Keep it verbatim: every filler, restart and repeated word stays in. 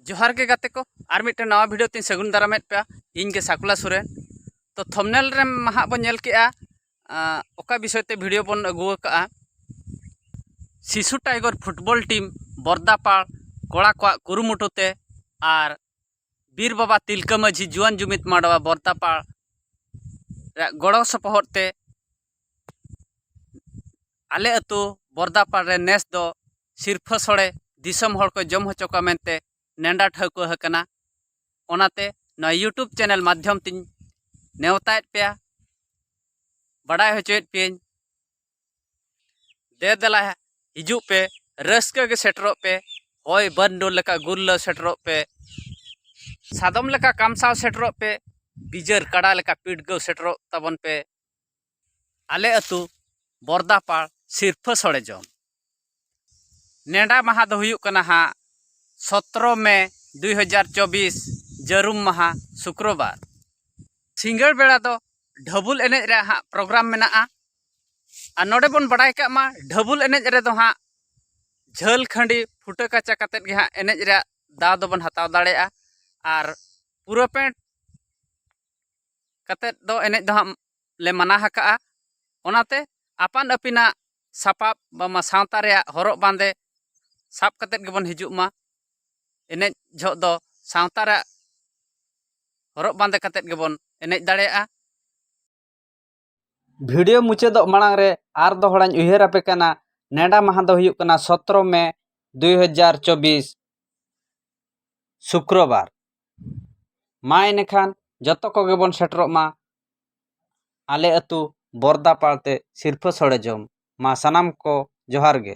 ᱡᱚᱦᱟᱨ ᱜᱮ ᱜᱟᱛᱮ ᱠᱚ, ᱟᱨ ᱢᱤᱫᱴᱮᱱ ᱱᱟᱣᱟ ᱵᱷᱤᱰᱤᱭᱳ ᱛᱤᱧ ᱥᱟᱹᱜᱩᱱ ᱫᱟᱨᱟᱢᱮᱫ ᱯᱮᱭᱟ᱾ ᱤᱧ ᱜᱮ ᱥᱟᱠᱩᱞᱟ ᱥᱚᱨᱮᱱ᱾ ᱛᱚ ᱛᱷᱚᱢᱱᱮᱞ ᱨᱮ ᱢᱟ ᱦᱟᱸᱜ ᱵᱚᱱ ᱧᱮᱞ ᱠᱮᱜᱼᱟ, ᱟᱸ, ᱚᱠᱟ ᱵᱤᱥᱚᱭ ᱛᱮ ᱵᱷᱤᱰᱤᱭᱳ ᱵᱚᱱ ᱟᱹᱜᱩ ᱟᱠᱟᱜᱼᱟ᱾ ᱥᱤᱥᱩ ᱴᱟᱭᱜᱚᱨ ᱯᱷᱩᱴᱵᱚᱞ ᱴᱤᱢ ᱵᱚᱨᱫᱟᱯᱟᱲ ᱠᱚᱲᱟ ᱠᱚᱣᱟᱜ ᱠᱩᱨᱩᱢᱩᱴᱩ ᱛᱮ ᱟᱨ ᱵᱤᱨ ᱵᱟᱵᱟ ᱛᱤᱞᱠᱟᱹ ᱢᱟᱹᱡᱷᱤ ᱡᱩᱣᱟᱹᱱ ᱡᱩᱢᱤᱫ ᱢᱟᱰᱣᱟ ᱵᱚᱨᱫᱟᱯᱟᱲ ᱨᱮᱭᱟᱜ ᱜᱚᱲᱚ ᱥᱚᱯᱚᱦᱚᱫ ᱛᱮ ᱟᱞᱮ ᱟᱹᱛᱩ ᱵᱚᱨᱫᱟᱯᱟᱲ ᱨᱮ ᱱᱮᱥ ᱫᱚ ᱥᱤᱨᱯᱷᱟᱹ ᱥᱚᱲᱮ ᱫᱤᱥᱚᱢ ᱦᱚᱲ ᱠᱚ ᱡᱚᱢ ᱦᱚᱪᱚ ᱠᱚᱣᱟ ᱢᱮᱱᱛᱮ ᱱᱮᱰᱟ ᱴᱷᱟᱹᱣᱠᱟᱹ ᱟᱠᱟᱱᱟ᱾ ᱚᱱᱟᱛᱮ ᱱᱚᱣᱟ YouTube ᱪᱮᱱᱮᱞ ᱢᱟᱫᱽᱫᱷᱚᱢ ᱛᱤᱧ ᱱᱮᱣᱛᱟᱭᱮᱫ ᱯᱮᱭᱟ, ᱵᱟᱰᱟᱭ ᱦᱚᱪᱚᱭᱮᱫ ᱯᱮᱭᱟᱹᱧ᱾ ᱫᱮ ᱫᱮᱞᱟ ᱦᱤᱡᱩᱜ ᱯᱮ, ᱨᱟᱹᱥᱠᱟᱹ ᱜᱮ ᱥᱮᱴᱮᱨᱚᱜ ᱯᱮ᱾ ᱦᱚᱭ ᱵᱟᱹᱨᱰᱩ ᱞᱮᱠᱟ ᱜᱩᱨᱞᱟᱹ ᱥᱮᱴᱮᱨᱚᱜ ᱯᱮ, ᱥᱟᱫᱚᱢ ᱞᱮᱠᱟ ᱠᱟᱢᱥᱟᱣ ᱥᱮᱴᱮᱨᱚᱜ ᱯᱮ, ᱵᱤᱡᱟᱹᱨ ᱠᱟᱰᱟ ᱞᱮᱠᱟ ᱯᱤᱰᱜᱟᱹᱣ ᱥᱮᱴᱮᱨᱚᱜ ᱛᱟᱵᱚᱱ ᱯᱮ᱾ ᱟᱞᱮ ᱟᱹᱛᱩ ᱵᱚᱨᱫᱟᱯᱟᱲ ᱥᱤᱨᱯᱷᱟᱹ ᱥᱚᱲᱮ ᱡᱚᱢ᱾ ᱱᱮᱰᱟ ᱢᱟᱦᱟ ᱫᱚ ᱦᱩᱭᱩᱜ ᱠᱟᱱᱟ ᱦᱟᱸᱜ ᱥᱚᱛᱨᱚ ᱢᱮ ᱫᱩᱭ ᱦᱟᱡᱟᱨ ᱪᱚᱵᱵᱤᱥ, ᱡᱟᱹᱨᱩᱢ ᱢᱟᱦᱟ, ᱥᱩᱠᱨᱚᱵᱟᱨ᱾ ᱥᱤᱸᱜᱟᱹᱲ ᱵᱮᱲᱟ ᱫᱚ ᱰᱷᱟᱹᱵᱩᱞ ᱮᱱᱮᱡ ᱨᱮᱭᱟᱜ ᱦᱟᱸᱜ ᱯᱨᱳᱜᱨᱟᱢ ᱢᱮᱱᱟᱜᱼᱟ᱾ ᱟᱨ ᱱᱚᱰᱮ ᱵᱚᱱ ᱵᱟᱲᱟᱭ ᱠᱟᱜ ᱢᱟ, ᱰᱷᱟᱹᱵᱩᱞ ᱮᱱᱮᱡ ᱨᱮᱫᱚ ᱦᱟᱸᱜ ᱡᱷᱟᱹᱞ ᱠᱷᱟᱺᱰᱤ ᱯᱷᱩᱴᱟᱹ ᱠᱟᱪᱟ ᱠᱟᱛᱮᱫ ᱜᱮ ᱦᱟᱸᱜ ᱮᱱᱮᱡ ᱨᱮᱭᱟᱜ ᱫᱟᱣ ᱫᱚᱵᱚᱱ ᱦᱟᱛᱟᱣ ᱫᱟᱲᱮᱭᱟᱜᱼᱟ᱾ ᱟᱨ ᱯᱩᱨᱟᱹ ᱯᱮᱱᱴ ᱠᱟᱛᱮᱫ ᱫᱚ ᱮᱱᱮᱡ ᱫᱚ ᱦᱟᱸᱜ ᱞᱮ ᱢᱟᱱᱟ ᱟᱠᱟᱜᱼᱟ᱾ ᱚᱱᱟᱛᱮ ᱟᱯᱟᱱ ᱟᱹᱯᱤᱱᱟᱜ ᱥᱟᱯᱟᱵ ᱵᱟᱝᱢᱟ ᱥᱟᱶᱛᱟ ᱨᱮᱭᱟᱜ ᱦᱚᱨᱚᱜ ᱵᱟᱸᱫᱮ ᱥᱟᱵ ᱠᱟᱛᱮᱫ ᱜᱮᱵᱚᱱ ᱦᱤᱡᱩᱜ ᱢᱟ᱾ ᱮᱱᱮᱡ ᱡᱚᱦᱚᱜ ᱫᱚ ᱥᱟᱶᱛᱟ ᱨᱮᱭᱟᱜ ᱦᱚᱨᱚᱜ ᱵᱟᱸᱫᱮ ᱠᱟᱛᱮᱫ ᱜᱮᱵᱚᱱ ᱮᱱᱮᱡ ᱫᱟᱲᱮᱭᱟᱜᱼᱟ᱾ ᱵᱷᱤᱰᱤᱭᱳ ᱢᱩᱪᱟᱹᱫᱚᱜ ᱢᱟᱲᱟᱝ ᱨᱮ ᱟᱨ ᱫᱚᱦᱲᱟᱧ ᱩᱭᱦᱟᱹᱨ ᱟᱯᱮ ᱠᱟᱱᱟ, ᱱᱮᱰᱟ ᱢᱟᱦᱟ ᱫᱚ ᱦᱩᱭᱩᱜ ᱠᱟᱱᱟ ᱥᱚᱛᱨᱚ ᱢᱮ ᱫᱩᱭ ᱦᱟᱡᱟᱨ ᱪᱚᱵᱵᱤᱥ, ᱥᱩᱠᱨᱚᱵᱟᱨ᱾ ᱢᱟ ᱮᱱᱮᱠᱷᱟᱱ ᱡᱚᱛᱚ ᱠᱚᱜᱮ ᱵᱚᱱ ᱥᱮᱴᱮᱨᱚᱜ ᱢᱟ ᱟᱞᱮ ᱟᱹᱛᱩ ᱵᱚᱨᱫᱟᱯᱟᱲ ᱛᱮ ᱥᱤᱨᱯᱷᱟᱹ ᱥᱚᱲᱮ ᱡᱚᱢ᱾ ᱢᱟ ᱥᱟᱱᱟᱢ ᱠᱚ ᱡᱚᱦᱟᱨ ᱜᱮ᱾